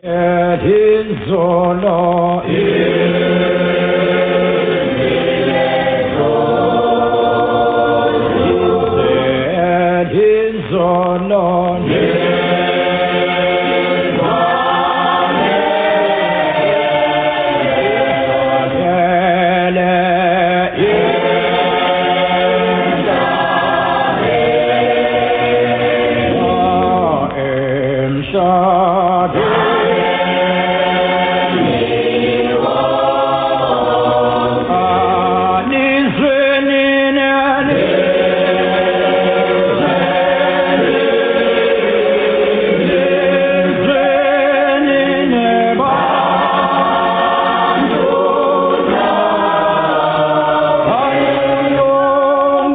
Elinzolo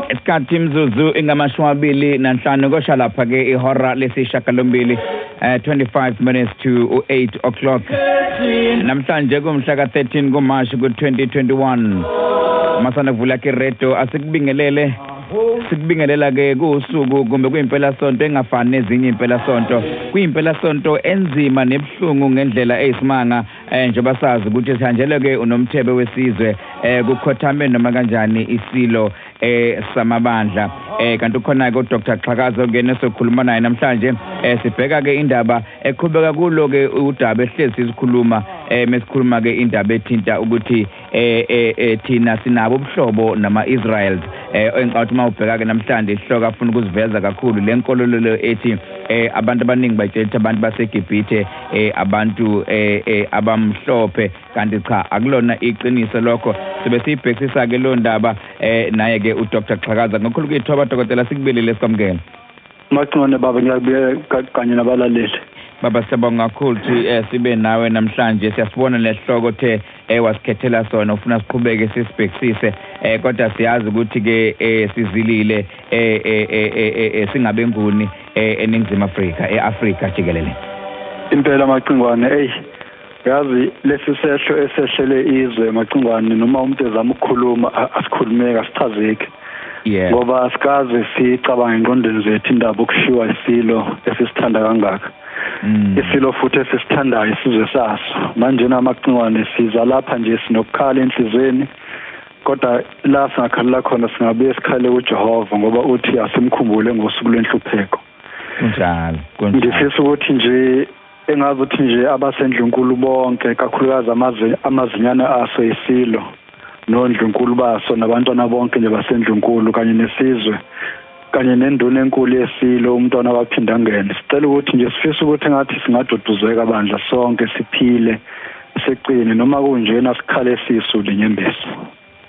Isikhathi imzuzu ingama-25 kosha lapha ke ihora lesishagalombili, 25 minutes to 8 o'clock. Namhlanje kumhla ka-13 kuMashi ku-2021. Masana kuvula ke radio, asikubingelele. Sikubingelela ke kusuku kumbe kuyimpela sonto engafani nezinye impela sonto. Kuyimpela sonto enzima nebuhlungu ngendlela eyisimanga, njengoba sazi ukuthi sihanjelwe ke unomthebe wesizwe, kukhothame noma kanjani isilo samabandla. Kanti ukhona ke uDr Xhakaza ongene sokhuluma naye namhlanje. Sibheka ke indaba eqhubeka kulo ke udaba ehlezi sikhuluma, mesikhuluma ke indaba ethinta ukuthi thina sinabo ubuhlobo nama-Israels. Engicabanga uma ubheka ke namhlanje isihloko afuna ukuziveza kakhulu le nkolelo le ethi abantu abaningi batshela ukuthi abantu baseGibhithe abantu abamhlophe, kanti cha, akulona iqiniso lokho. Sibe siyibhekisisa ke lo ndaba naye ke uDr Xhakaza. Ngokhulu kuyithoba dokotela, sikubelele sikwamukele. Macingwane baba, ngiyakubuya kanye nabalaleli. Baba, siyabonga kakhulu ukuthi sibe nawe namhlanje. Siyasibona lesihloko the wasikhethela sona, ufuna siqhubeke sisibhekisise, kodwa siyazi ukuthi ke sizilile singabenguni eNingizimu Afrika, eAfrika jikelele. Impela Macingwane, ey yazi lesi sehlo esehlele izwe Macingwane, noma umuntu ezama ukukhuluma asikhulumeka asichazeki. Ngoba asikaze sicabanga engqondweni zethu indaba okushiwa isilo esisithanda kangaka. Isilo futhi esisithandayo isizwe saso. Manje namacingwane siza lapha nje sinokukhala enhlizweni, kodwa la singakhalela khona singabuye sikhale kuJehova, ngoba uthi asimkhumbule ngosuku lwenhlupheko. Kunjalo. Ngifisa ukuthi nje engazi ukuthi nje abasendlunkulu bonke, kakhulukazi amazinyane aso isilo nondlunkulu baso nabantwana bonke nje basendlunkulu kanye nesizwe kanye nenduna enkulu yesilo umntwana waphinda ngene, sicela ukuthi nje sifisa ukuthi ngathi singaduduzeka bandla sonke, siphile siqine, noma kunjena sikhale sisu lenyembezi.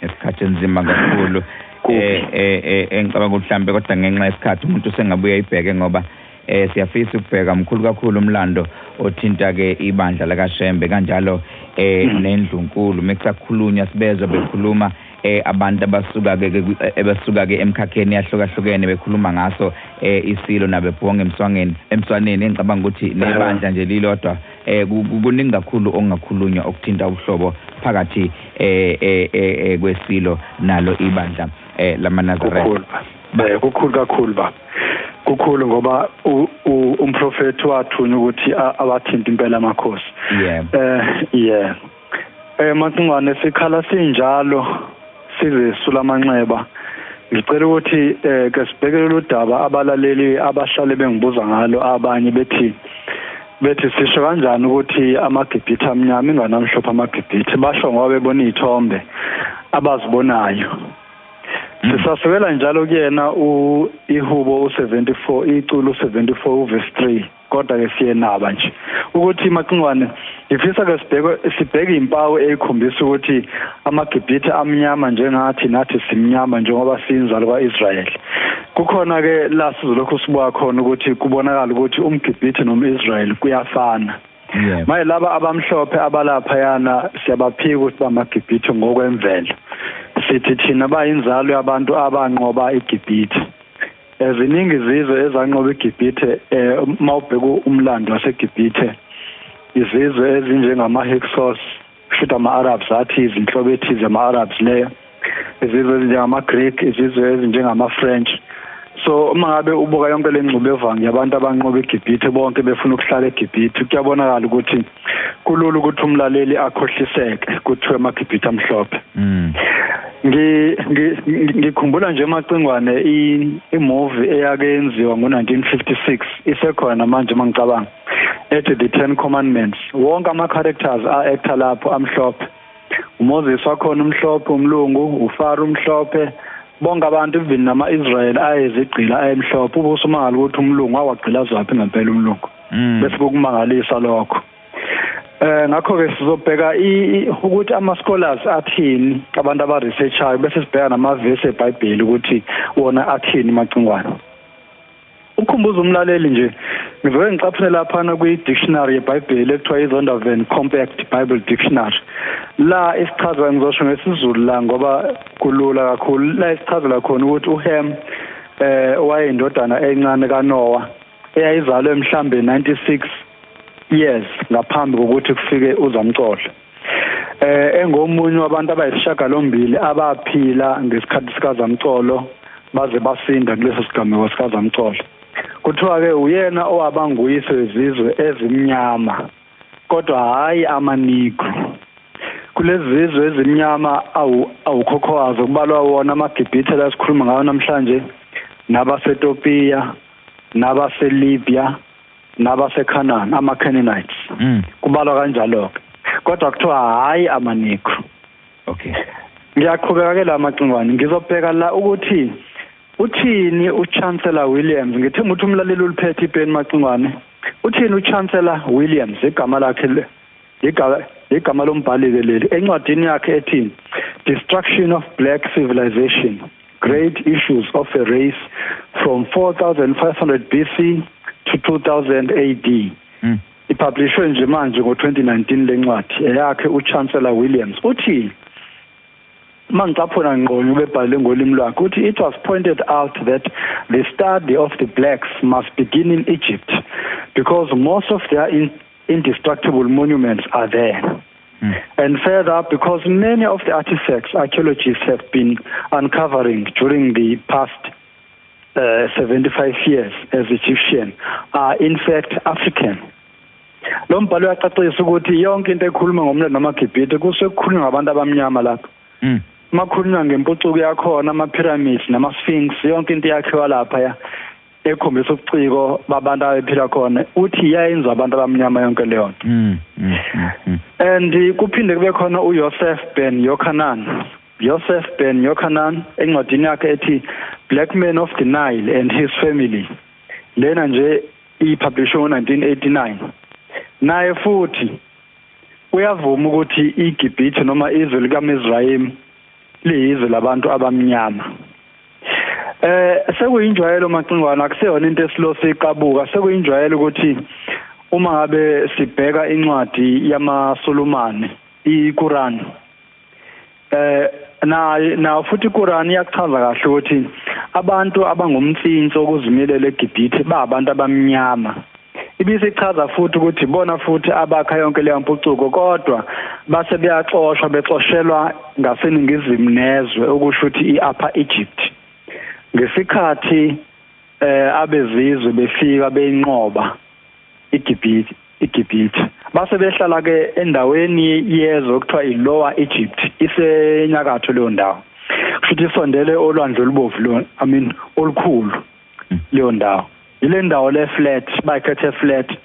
Isikhathi enzima kakhulu engicabanga ukuthi mhlambe kodwa ngenxa yesikhathi umuntu usengabuya ibheke, ngoba siyafisa ukubheka mkhulu kakhulu umlando othinta ke ibandla lakaShembe kanjalo nendlunkulu. Mekusakhulunywa sibezwa bekhuluma abantu abasuka ke ebasuka ke emkhakheni yahlukahlukene bekhuluma ngaso isilo nabebhonge emswangeni emswaneni. Engicabanga ukuthi nebandla nje lilodwa kuningi kakhulu okungakhulunywa okuthinta ubuhlobo phakathi kwesilo nalo ibandla lamaNazaretha. Kukhulu kakhulu baba, kukhulu, ngoba umprofethi wathunywa ukuthi awathinta impela amakhosi. Yeah. Macingwane, sikhala sinjalo sizesula amanxeba. Ngicela ukuthi ke sibheke lolu daba abalaleli abahlale bengibuza ngalo, abanye bethi sisho kanjani ukuthi amaGibhithe amnyama inganamhlophe amaGibhithe, basho ngoba bebona izithombe abazibonayo. Sisasukela njalo kuyena ihubo u74, iculo u74 uverse 3, kodwa ke siyenaba nje ukuthi Macingwane ngifisa ke sibheke impawu ekhombisa ukuthi amaGibhithe amnyama njengathi nathi simnyama njengoba siyinzalo kaIsrael. Kukhona ke la sizolokhu sibuka khona ukuthi kubonakala ukuthi umGibhithe nomIsrael kuyafana. Maye laba abamhlophe abalapha yana siyabaphika ukuthi bamaGibhithe ngokwemvelo. Sithi thina bayinzalo yabantu abanqoba iGibhithe. Eziningi izizwe ezanqoba iGibhithe, mawubheka umlando waseGibhithe, izizwe ezinjengama-Hyksos, kusho ama-Arabs, athi izinhlobo ethize ama-Arabs leyo, izizwe ezinjengama-Greek, izizwe ezinjengama-French, So uma ngabe ubuka yonke le ngxubevange yabantu abanqoba eGibhithe, bonke befuna ukuhlala eGibhithe, kuyabonakala ukuthi kulula ukuthi umlaleli akhohliseke kuthiwe amaGibhithe amhlophe. Ngikhumbula nje Macingwane i-movie eyake yenziwa ngo-1956, isekhona manje mangicabanga, ethi The Ten Commandments. Wonke ama-characters a-actor lapho amhlophe. uMoses wakhona umhlophe, umlungu, uFaro umhlophe, bonke abantu even nama-Israel ayezigqila ayemhlophe. Ubusumangala ukuthi umlungu awagqilazwaphi ngempela umlungu. Bese kukumangalisa lokho. Ngakho-ke sizobheka ukuthi ama-scholars athini, abantu aba-researchayo, bese sibheka namavesi eBhayibheli ukuthi wona athini Macingwane. Ukhumbuza umlaleli nje, ngizoke ngicaphune laphana kwi-dictionary yeBhayibheli ekuthiwa i-Zondervan Compact Bible Dictionary. La isichaza, ngizosho ngesiZulu la ngoba kulula kakhulu, la isichazela khona ukuthi uHam owayeyindodana encane kaNoah eyayizalwe mhlambe 96 years ngaphambi kokuthi kufike uZamcolo, engomunye wabantu abayisishiyagalombili abaphila ngesikhathi sikaZamcolo baze basinda kuleso sigameko sikaZamcolo. Kuthiwa-ke uyena owaba nguyise wezizwe ezimnyama, kodwa hhayi amaNegro. Kulezi zizwe ezimnyama awukhokho wazo kubalwa wona amaGibhithe la sikhuluma ngawo namhlanje, nabaseTopiya, nabaseLibya, nabaseKhanani, ama-Canaanites. Kubalwa kanjalo-ke, kodwa kuthiwa hhayi amaNegro. Okay. Ngiyaqhubeka-ke la Macingwane, ngizobheka la ukuthi uthini uChancellor Williams. Ngithemba ukuthi umlaleli uliphethe ipeni Macingwane. Uthini uChancellor Williams, igama lakhe, igama lombhali-ke leli, encwadini yakhe ethi Destruction of Black Civilization, Great Issues of a Race from 4500 BC to 2000 AD. Ipublishwe nje manje ngo-2019 le ncwadi eyakhe uChancellor Williams. Uthi, mangicaphuna ngqonyo ubebhale ngolimi lwakhe, uthi it was pointed out that the study of the blacks must begin in Egypt because most of their indestructible monuments are there. And further, because many of the artifacts archaeologists have been uncovering during the past 75 years as Egyptian are in fact African. Lo mbhalo uyacacisa ukuthi yonke into ekhuluma ngomlando wamaGibhithe kusuke kukhulunywa ngabantu abamnyama lapho. Makhulunywa ngempucuko yakhona, ama-pyramids nama-sphinx, yonke into yakhiwa lapha ekhombisa ubuciko babantu ababephila khona, uthi yayenza abantu abamnyama yonke leyo nto. And kuphinde kube khona uYosef Ben Yochanan. Yosef Ben Yochanan encwadini yakhe ethi Black Man of the Nile and His Family, lena nje ipublishwe ngo-1989, naye futhi uyavuma ukuthi iGibhithe noma izwe likaMizrayim liyizwe labantu abamnyama. Sekuyinjwayelo Macingwane, akuseyona into esilo siqabuka, sekuyinjwayelo ukuthi uma ngabe sibheka incwadi yamaSulumane iQuran, na futhi iQuran iyachaza kahle ukuthi abantu abangumtsinsi okuzimilela eGibhithe ba abantu abamnyama. Ibisichaza futhi ukuthi bona futhi abakha yonke leyo mpucuko, kodwa base beyaxoshwa, bexoshelwa ngaseningizimu nezwe, okusho ukuthi i-Upper Egypt. Ngesikhathi abezizwe befika beyinqoba iGibhithe, base behlala ke endaweni yezwe okuthiwa i-Lower Egypt, isenyakatho leyo ndawo, kusho ukuthi isondele olwandle olubovu lo, I mean olukhulu leyo ndawo. Ile ndawo le flat, bayikhethe flat,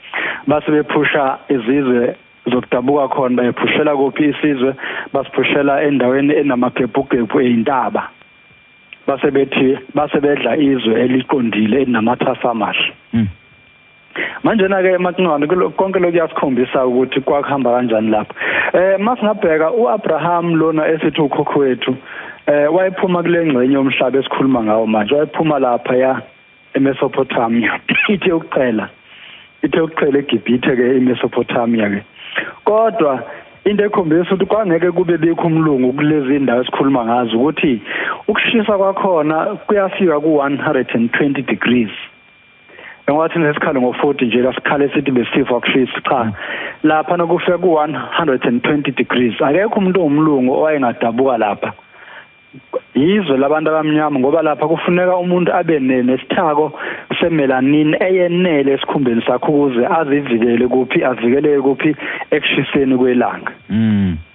base bephusha izizwe zokudabuka khona, bayiphushela kuphi isizwe, basiphushela endaweni enamagebhugebhu eyintaba, base bethi base bedla izwe eliqondile elinamathafa amahle. Manje na ke Macingwane konke lokhu kuyasikhombisa ukuthi kwakuhamba kanjani lapha. Masingabheka uAbraham lona esithi ukhokho wethu, wayephuma kule ngxenye yomhlaba esikhuluma ngawo manje, wayephuma lapha ya eMesopotamia, ithe ukuqhela eGibhithe ke iMesopotamia ke. Kodwa into ekhombisa ukuthi kwangeke kube bikho umlungu kulezi indawo esikhuluma ngazo, ukuthi ukushisa kwakhona kuyafika ku-120 degrees. Engathi nesikhalo ngo-40 nje lasikhale esithi besifa ukushisa, cha, lapha nokufika ku-120 degrees. Akekho umuntu owumlungu owayengadabuka lapha. Yizwe labantu abamnyama, ngoba lapha kufuneka umuntu abe nesithako semelanin eyenele esikhumbeni sakhe ukuze azivikele kuphi, avikeleke kuphi ekushiseni kwelanga.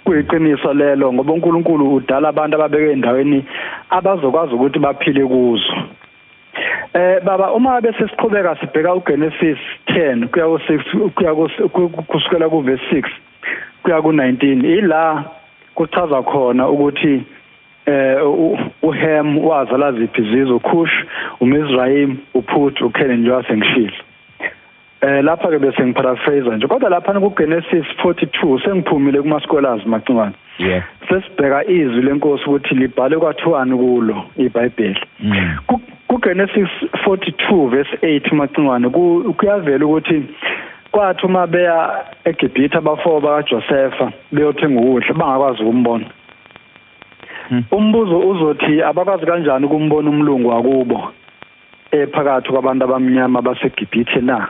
Kuyiqiniso lelo, ngoba uNkulunkulu udala abantu ababeke endaweni abazokwazi ukuthi baphile kuzo. Baba, uma bese siqhubeka sibheka uGenesis 10 kuya ku6 kuya kusukela ku verse 6 kuya ku19, ila kuchaza khona ukuthi uHam wazala ziphi izizwe: Cush, uMizraim, uPut, uKenani, njengoba sengishilo. Lapha ke bese ngiparaphrase nje, kodwa lapha ku Genesis 42 sengiphumile kuma scholars Macingwane. Sesibheka izwi lenkosi ukuthi libhale kwathiwani kulo iBhayibheli. Ku Genesis 42 verse 8 Macingwane, kuyavela ukuthi kwathi uma beya eGibhithe abafowabo bakaJosepha beyothenga ukudla bangakwazi ukumbona. Umbuzo uzothi abakwazi kanjani ukumbona umlungu wakubo ephakathi kwabantu abamnyama baseGibhithe na?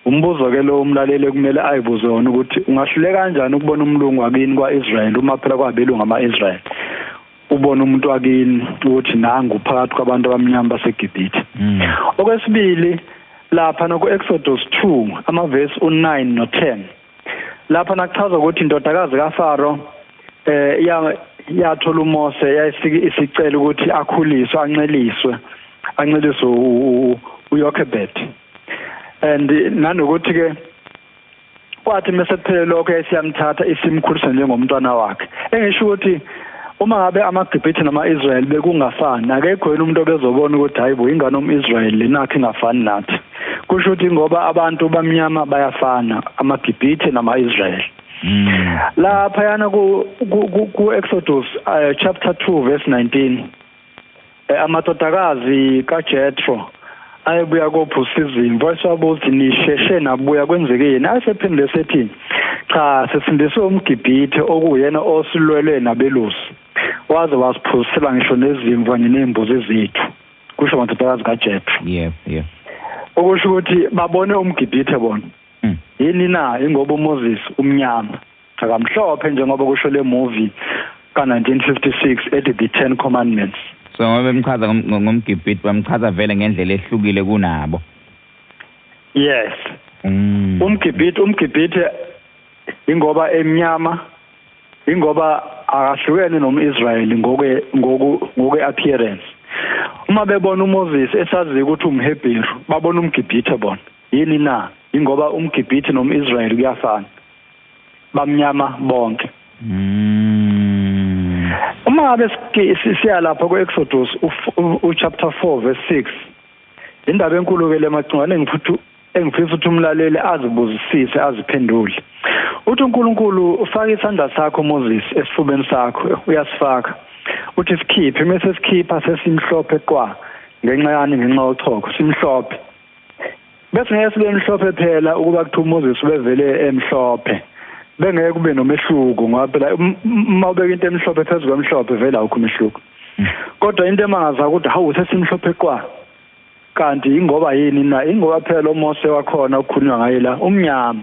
Umbuzo ke lo umlaleli kumele ayibuze wona ukuthi ungahluleka kanjani ukubona umlungu wakini kwaIsrael uma phela kwabelungu amaIsrael, ubona umuntu wakini ukuthi nangu phakathi kwabantu abamnyama baseGibhithe. Okwesibili, lapha noku Exodus 2 amavesi u9 no10, lapha nakuchaza ukuthi indodakazi kaFaro yathola uMose, yayisicela ukuthi akhuliswe, anceliswe uYochebed. And nanokuthi ke kwathi mase kuphele lokho yayisiyamthatha isimkhulisa njengomntwana wakhe. Engisho ukuthi uma ngabe amaGibhithe nama-Israel bekungafani, akekho yena umuntu obezobona ukuthi hayibo ingane omIsrael lenakhe ingafani nathi. Kusho ukuthi ngoba abantu bamnyama bayafana, amaGibhithe nama-Israel. Lapha yana ku Exodus chapter 2 verse 19, amadodakazi kaJethro ayebuya kophusa izimvu, wayesabuza ukuthi nisheshe nabuya kwenzekeni? Ayesephendule sethi cha, sesindiswe umGibhithe okuyena osilwelwe nabelusi, waze wasiphuzisela ngisho nezimvu kanye nezimbuzi zethu, kusho amadodakazi kaJethro. Yeah. Okusho ukuthi babone umGibhithe bona. Yini na? Ingoba uMoses umnyama, akamhlophe njengoba kusho le movie ka-1956 ethi The Ten Commandments. So ngoba bemchaza ngomGibhithe, bamchaza vele ngendlela ehlukile kunabo. Yes. UmGibhithe ingoba emnyama, ingoba akahlukene nomIsrayeli ngokwe appearance. Uma bebona uMoses esazi ukuthi umHebheru, babona umGibhithe bona. Yini na? Ingoba umGibhithe nomIsrayeli kuyafana, bamnyama bonke. Uma ngabe siya lapha ku-Exodus u-chapter 4 verse 6, indaba enkulu ke le Macingwane engifisa ukuthi umlaleli azibuzisise aziphendule. Uthi uNkulunkulu ufaka isandla sakho Moses esifubeni sakho, uyasifaka. Uthi sikhiphe, mase sikhipha sesimhlophe qwa, ngenxa yani? Ngenxa yochoko, simhlophe. Bese ngeke sibe mhlophe phela ukuba kuthiwa uMoses ubevele emhlophe, bengeke kube nomehluko, ngoba phela uma ubeka into emhlophe phezu kwemhlophe vele awukho umehluko. Kodwa into emangaza ukuthi hawu sesimhlophe qwa, kanti ingoba yini na? Ingoba phela uMose wakhona ukukhulunywa ngaye la umnyama.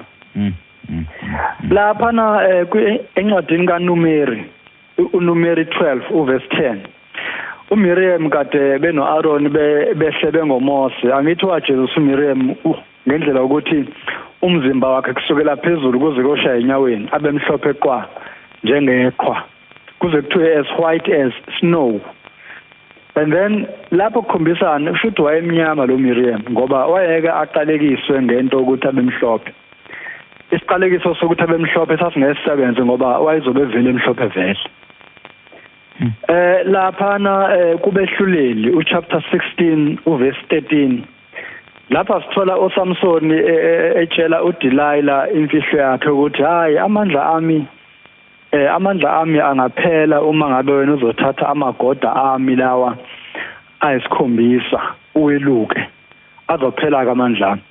Lapha na encwadini kaNumeri, uNumeri 12 uverse 10, uMiriam kade beno-Aaron behlebe ngoMose. Angithi waJesu uMiriam ngendlela ukuthi umzimba wakhe kusukela phezulu kuze koshaya enyaweni abemhlophe qwa njengeqhwa, kuze kuthiwe as white as snow. And then lapho kukhombisana kusho ukuthi wayemnyama lo Miriam, ngoba wayeke aqalekiswe ngento ukuthi abemhlophe. Isiqalekiso sokuthi abemhlophe sasingesisebenze ngoba wayezobe vele emhlophe vele. Laphana kubehluleli uchapter 16 uverse 13, lapha sithola uSamson etshela uDelilah imfihlo yakhe ukuthi hayi, amandla ami angaphela uma ngabe wena uzothatha amagoda ami lawa ayisikhombisa uweluke, azophela ke amandla ami.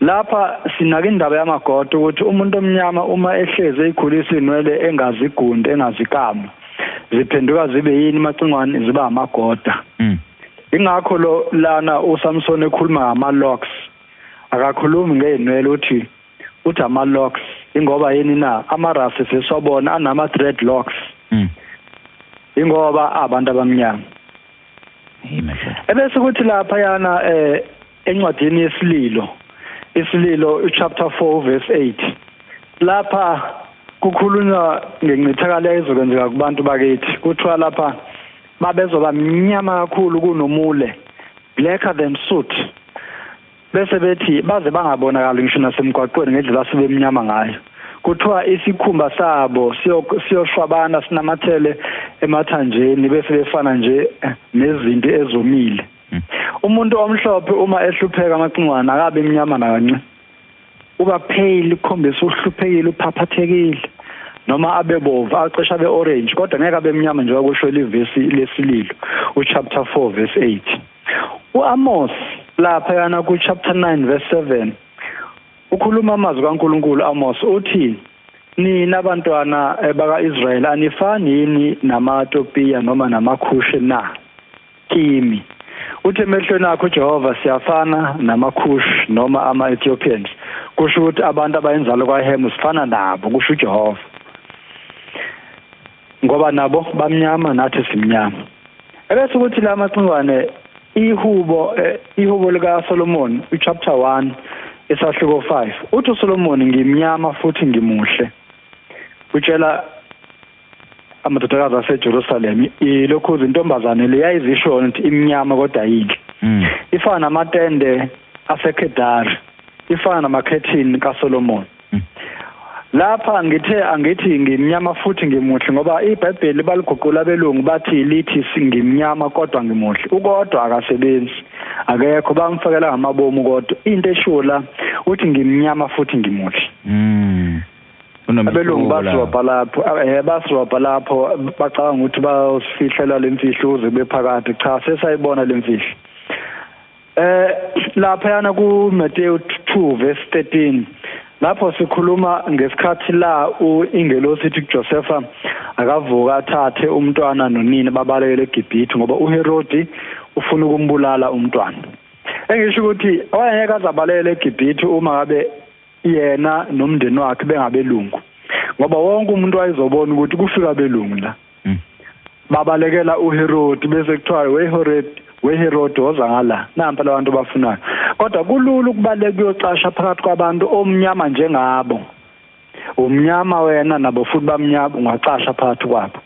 Lapha sinaka indaba yamagoda ukuthi umuntu omnyama uma ehleze ekhulisa inwele engazigundi engazikami, ziphenduka zibe yini Macingwane? Ziba amagoda. Ingakho lo lana uSamson ekhuluma ngama locks, akakhulumi ngeenwele, uthi ama locks. Ingoba yini na? Amarasi sesiwabona anama dreadlocks. Ingoba abantu abamnyama. Ebese kuthi lapha yana encwadini yesililo, isililo chapter 4 verse 8, lapha kukhulunywa ngencithakalo ezokwenzeka kubantu bakithi. Kuthiwa lapha babezoba mnyama kakhulu kunomule, blacker than soot, bese bethi baze bangabonakali ngisho nasemgwaqweni ngendlela asebemnyama ngayo. Kuthiwa isikhumba sabo siyoshwabana sinamathele emathanjeni, bese befana nje nezinto ezomile. Umuntu omhlophe uma ehlupheka amacingwane akabe emnyama nakanci, uba pale, ukhombisa uhluphekile, uphaphathekile, noma abe bovu, aqesha abe orange, kodwa ngeke abe emnyama njengoba kusho livesi lesililo uchapter 4 verse 8. uAmos lapha yana ku chapter 9 verse 7 ukhuluma amazwi kaNkuluNkulu. Amos uthi, nina abantwana bakaIsrael anifani yini namaTopiya noma namaKhushe na kimi? Uthi emehlweni akho Jehova siyafana namaKhush noma ama-Ethiopians. Kusho ukuthi abantu abayinzalo kwaHem sifana nabo, kusho uJehova, ngoba nabo bamnyama nathi simnyama. Ebese ukuthi la macingwane ihubo lika Solomon uchapter 1 isahluko 5 uthi uSolomon, ngimnyama futhi ngimuhle. Utshela amadodakazi aseJerusalem, ilokhu intombazane leyayizisho ukuthi imnyama kodwa yinhle. Ifana namatende aseKedar, ifana namakhethini kaSolomon. Lapha ngithe angithi ngimnyama futhi ngimuhle, ngoba iBhayibheli baliguqula abelungu bathi lithi singimnyama kodwa ngimuhle. Ukodwa akasebenzi, akekho, bamfakela ngamabomu kodwa. Into eshiwo la uthi ngimnyama futhi ngimuhle. Abelungu basirobha lapho, basirobha lapho, bacabanga ukuthi bayosifihlela lemfihlo uze bephakade. Cha, sesayibona lemfihlo. Lapha yana ku Matthew 2 verse 13, lapho sikhuluma ngesikhathi la ingelosi ithi kuJosepha akavuka athathe umntwana nonina babalekele eGibhithe, ngoba uHerodi ufuna ukumbulala umntwana. Engisho ukuthi wayengeke azabalekele eGibhithe uma ngabe yena nomndeni wakhe bengabelungu, ngoba wonke umuntu wayezobona ukuthi kufika abelungu la. Babalekela uHerodi, bese kuthiwa weHerod woza ngala, nampa labantu bafunayo. Kodwa kulula ukubaleka kuyocasha phakathi kwabantu omnyama njengabo. Umnyama wena nabo futhi bamnyama, ungacasha phakathi kwabo.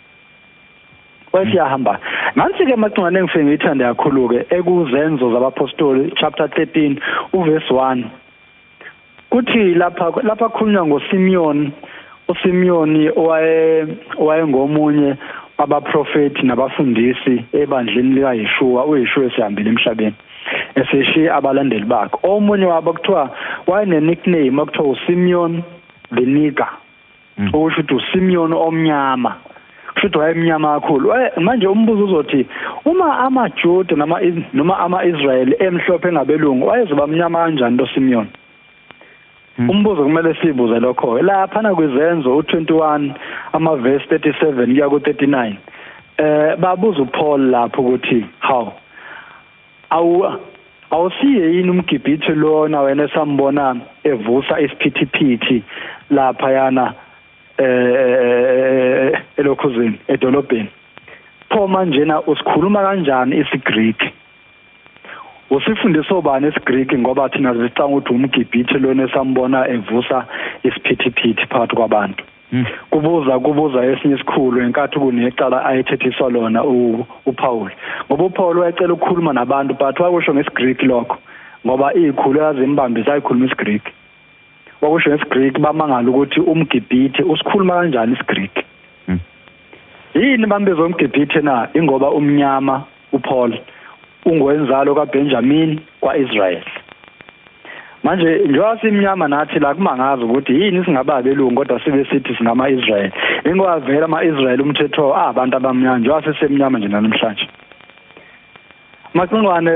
Wesiyahamba. Nansi ke macingwane engifike ngiyithande kakhulu ke ekuzenzo zabapostoli chapter 13 uverse 1. Kuthi lapha khulunywa ngoSimeon, uSimeon owayengomunye abaprofeti nabafundisi ebandleni likaYeshua. uYeshua esihambile emhlabeni eseshiya abalandeli bakhe. Omunye wabo kuthiwa wayene nickname okuthiwa uSimeon the Nigger, okusho ukuthi uSimeon omnyama, kusho ukuthi wayemnyama kakhulu. Manje umbuzo uzothi, uma amaJuda noma ama-Israyeli emhlophe engabelungu, wayezoba mnyama kanjani lo Simeon? Umbuzo kumele sibuze lokho. Lapha na kwizenzo u21 amavesi 37 kuya ku39, babuza uPaul lapho ukuthi how awusiye yini umGibhithe lona wena esambona evusa isiphithiphithi lapha yana elokhuzini edolobheni, pho manjena usikhuluma kanjani isiGreek? Usifundisa obani isiGreek? Ngoba thina sicanga ukuthi umGibhithe lona esambona evusa isiphithiphithi phakathi kwabantu. Kubuza esinye isikhulu enkathi kunecala ayethethiswa lona uPaul, ngoba uPaul wayecela ukukhuluma nabantu but wakusho ngesiGreek lokho, ngoba izikhulu yazimbambisa ayikhuluma isiGreek. Wakusho ngesiGreek, bamangala ukuthi umGibhithe usikhuluma kanjani isiGreek. Yini bambiza umGibhithe na? Ingoba umnyama uPaul ungowenzalo kaBenjamin kwaIsrael. Manje njengoba simnyama nathi la kumangazi ukuthi yini singaba abelungu kodwa sibe sithi singama-Israel. Ingoba vele ama-Israel umthetho abantu abamnyama, njengoba sesemnyama nje namhlanje. Macingwane,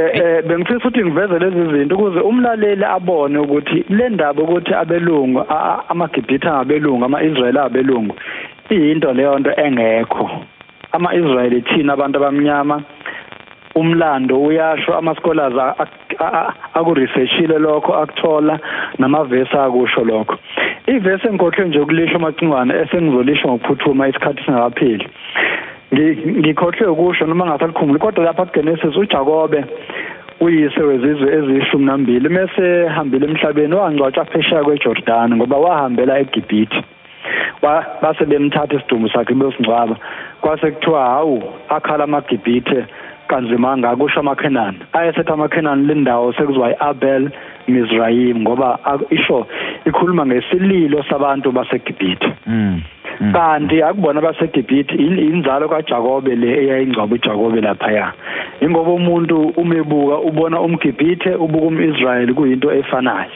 bengifisa ukuthi ngiveze lezi zinto ukuze umlaleli abone ukuthi le ndaba ukuthi abelungu amaGibhithe angabelungu, ama-Israel abelungu, iyinto leyo nto engekho. Ama-Israel thina abantu abamnyama, umlando uyasho, ama-scholars akuresearchile lokho, akuthola namavesi akusho lokho. Ivesi engikhohlwe nje ukulisho Macingwane, esengizolisho ngokuphuthuma isikhathi singakapheli, Ngikhohlwe ukusho noma ngasalikhumbuli, kodwa lapha kuGenesis uJakobe uyise wezizwe eziyi-12 mese hambile emhlabeni wangcwatshwa phesheya kweJordan ngoba wahambela eGibhithe. Base bemthatha isidumbu sakhe beyosingcwaba, kwase kuthiwa hawu akhala amaGibhithe kanzima ngakusho amaKhenani. Ayesethi amaKhenani le ndawo sekuziwa iAbel Mizraim ngoba isho ikhuluma ngesililo sabantu baseGibhithe. Kanti akubona baseGibhithe, inzalo kaJakobe le eyayingcwaba uJakobe laphaya. Ingoba umuntu umebuka ubona umGibhithe ubuka umIsrayeli kuyinto efanayo.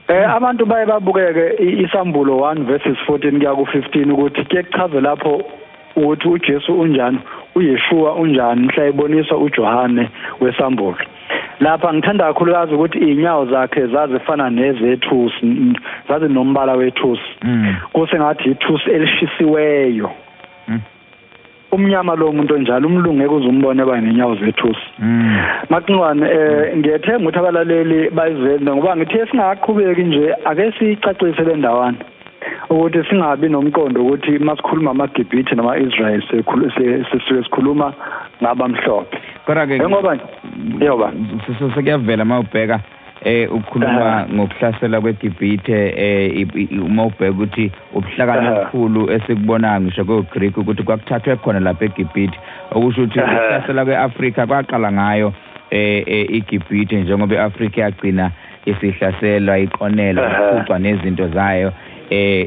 Abantu baye babukeke isambulo 1 verses 14 kuya ku-15 ukuthi kuyachaza lapho ukuthi uJesu unjani, uYeshua unjani mhla eboniswa uJohane wesambulo. Lapha ngithanda kakhulukazi ukuthi inyawo zakhe zazifana nezethusi, zazinombala wethusi. Kusengathi ithusi elishisiweyo. Umnyama lo muntu onjalo umlungu ngeke uzumbone ba nenyawo zethusi. Mancwane ngiyethemba ukuthi abalaleli bayizele ngoba ngithe singaqhubeki nje ake sicacise le ndawana ukuthi singabi nomqondo ukuthi masikhuluma amaGibhithe namaIsrael sisuke sikhuluma ngabamhlophe. Kodwa ke ngoba yoba sekuyavela mawubheka ukukhuluma ngokuhlasela kweGibhithe, uma ubheka ukuthi ubuhlakani obukhulu esikubonayo ngisho kweGreek ukuthi kwakuthathwe khona lapha eGibhithe, okusho ukuthi ukuhlasela kweAfrika kwaqala ngayo iGibhithe, njengoba iAfrika yagcina isihlaselwa iqonela iphucwa nezinto zayo,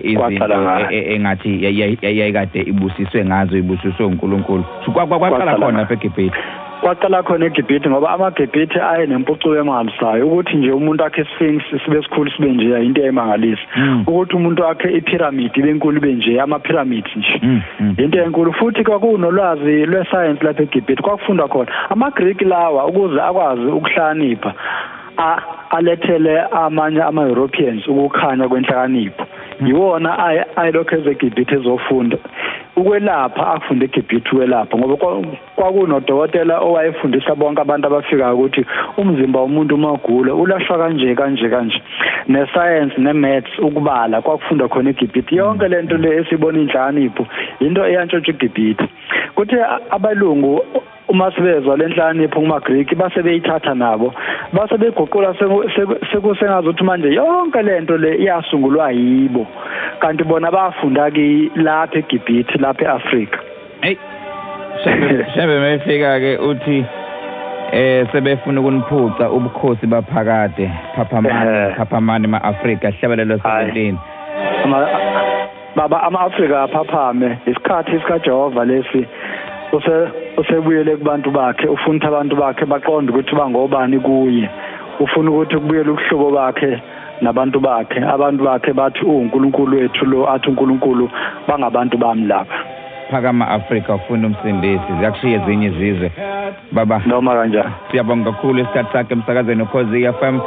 izinto engathi yayikade ibusiswe ngazo, ibusiswe uNkulunkulu. Kwaqala khona lapha eGibhithe. Kwaqala khona eGibhithe ngoba amaGibhithe aye nempucuko emangalisayo, ukuthi nje umuntu akhe isphinx sibe sikhulu sibe nje into emangalisa, ukuthi umuntu akhe ipyramid ibe enkulu ibe nje ama-pyramids nje into enkulu. Futhi kwakunolwazi lwesayensi lapha eGibhithe, kwakufundwa khona amaGreek lawa ukuze akwazi ukuhlakanipha alethele amanye ama-Europeans ukukhanya kwenhlakanipho. Yiwona ayelokhu ezeGibhithe ezofunda ukwelapha, akufunde eGibhithe ukwelapha, ngoba kwakunodokotela owayefundisa bonke abantu abafikayo ukuthi umzimba womuntu uma ugula ulashwa kanje kanje kanje, ne-science ne-maths ukubala kwakufundwa khona eGibhithe. Yonke lento le esibona inhlakanipho into eyantshontsha iGibhithe. Kuthi abalungu uma sebezwa lenhlakanipho kumaGreek base beyithatha nabo base beguqula sekusengazuthi manje yonke lento le iyasungulwa yibo, kanti bona bafunda ki lapha eGibhithe lapha eAfrika. Hey shebe mayifika ke uthi sebefuna ukuniphuca ubukhosi baphakade, phaphamani phaphamani maAfrika, hlabelelo 17. Baba ama-Afrika aphaphame, isikhathi sikaJehova lesi. Usebuyele kubantu bakhe, ufuna ukuthi abantu bakhe baqonde ukuthi bangobani kuye, ufuna ukuthi kubuyele ubuhlobo bakhe nabantu bakhe, abantu bakhe bathi uNkulunkulu wethu lo, athi uNkulunkulu bangabantu bami lapha. Phakama Afrika, ufuna umsindisi, ziyakushiya ezinye izizwe baba noma kanjani. Siyabonga kakhulu isikhathi sakhe emsakazweni Ukhozi FM.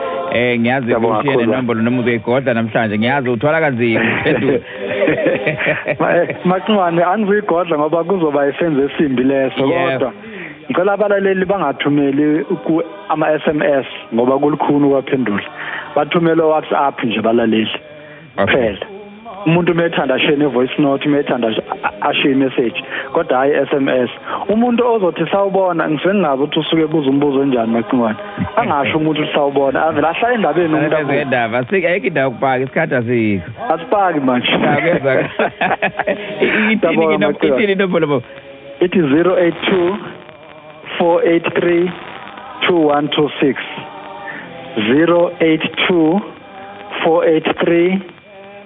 Ngiyazi ushiye nenombolo noma uzoyigodla namhlanje, ngiyazi uthola kanzima uphendule. Mancwane angizuyigodla ngoba kuzoba isenzo esimbi leso, kodwa ngicela abalaleli bangathumeli ama-SMS ngoba kulukhuni ukwaphendula, bathumele WhatsApp nje abalaleli kuphela. Umuntu methanda ashiye ne-voice note, methanda ashiye message, kodwa hayi SMS. Umuntu ozothi sawubona, ngisuke ngingazi ukuthi usuke ebuza umbuzo onjani Macingwane, angasho umuntu ukuthi sawubona, avele ahlale endabeni umuntu abuze indaba. Ayikho indawo yokupaka, isikhathi asikho, asipaki manje. Ithini inombolo baba? Ithi 082 483 2126, 082 483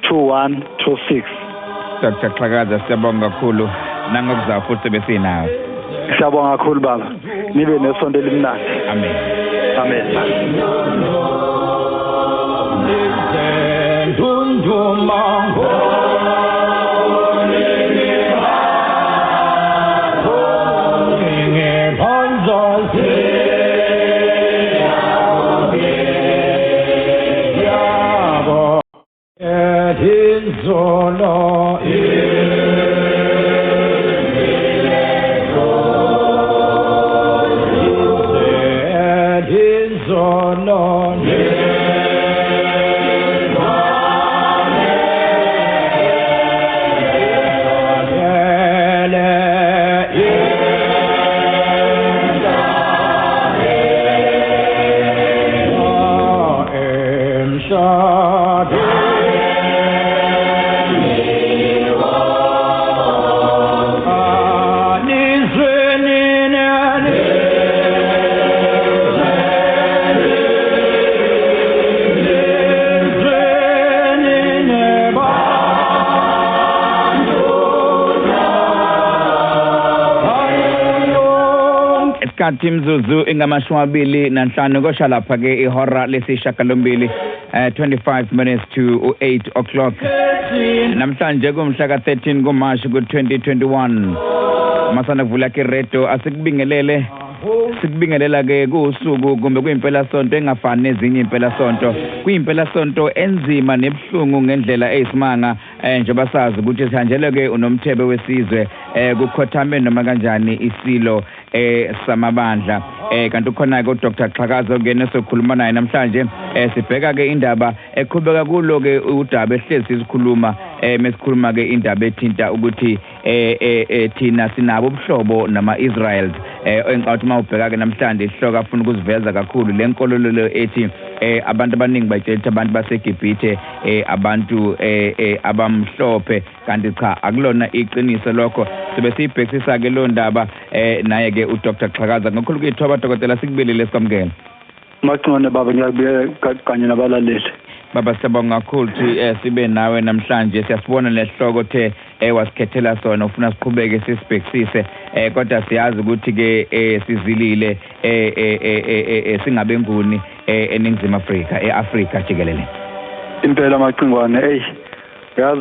2126. Dr. Xhakaza, siyabonga kakhulu nangokuza futhi besinawe. Siyabonga kakhulu baba, nibe nesonto elimnandi. Amen. Amen. No. Isikhathi imzuzu ingama-25 kosha lapha ke ihora lesishiyagalombili, 25 minutes to 8 o'clock. Namhlanje kumhla ka-13 kuMashi ku-2021. Masana kuvula ke radio, asikubingelele, sikubingelela ke kusuku kumbe kuyimpelasonto engafani nezinye impelasonto, kuyimpelasonto enzima nebuhlungu ngendlela eyisimanga, njengoba sazi ukuthi sihanjelwe ke unomthebe wesizwe, kukhothame noma kanjani isilo samabandla. Kanti ukhona ke uDr Xhakaza ongene sokhuluma naye namhlanje. Sibheka ke indaba eqhubeka kulo ke udaba ehlezi sikhuluma, mesikhuluma ke indaba ethinta ukuthi thina sinabo ubuhlobo nama-Israels. Engicabanga uma ubheka ke namhlanje isihloko afuna ukuziveza kakhulu le nkolelo ethi abantu abaningi bayitshela ukuthi abantu baseGibhithe abantu abamhlophe, kanti cha, akulona iqiniso lokho. Sibe siyibhekisisa ke lo ndaba naye ke uDr Xhakaza. Ngokhulu kuyithoba dokotela, sikubelele, sikwamukele. Macingwane baba, ngiyakubeka kanye nabalaleli. Baba, siyabonga kakhulu ukuthi sibe nawe namhlanje. Siyasibona lesihloko the wasikhethela sona, ufuna siqhubeke sisibhekisise, kodwa siyazi ukuthi ke sizilile singabe nguni eNingizimu Afrika, eAfrika jikelele. Impela Macingwane, hey, yazi.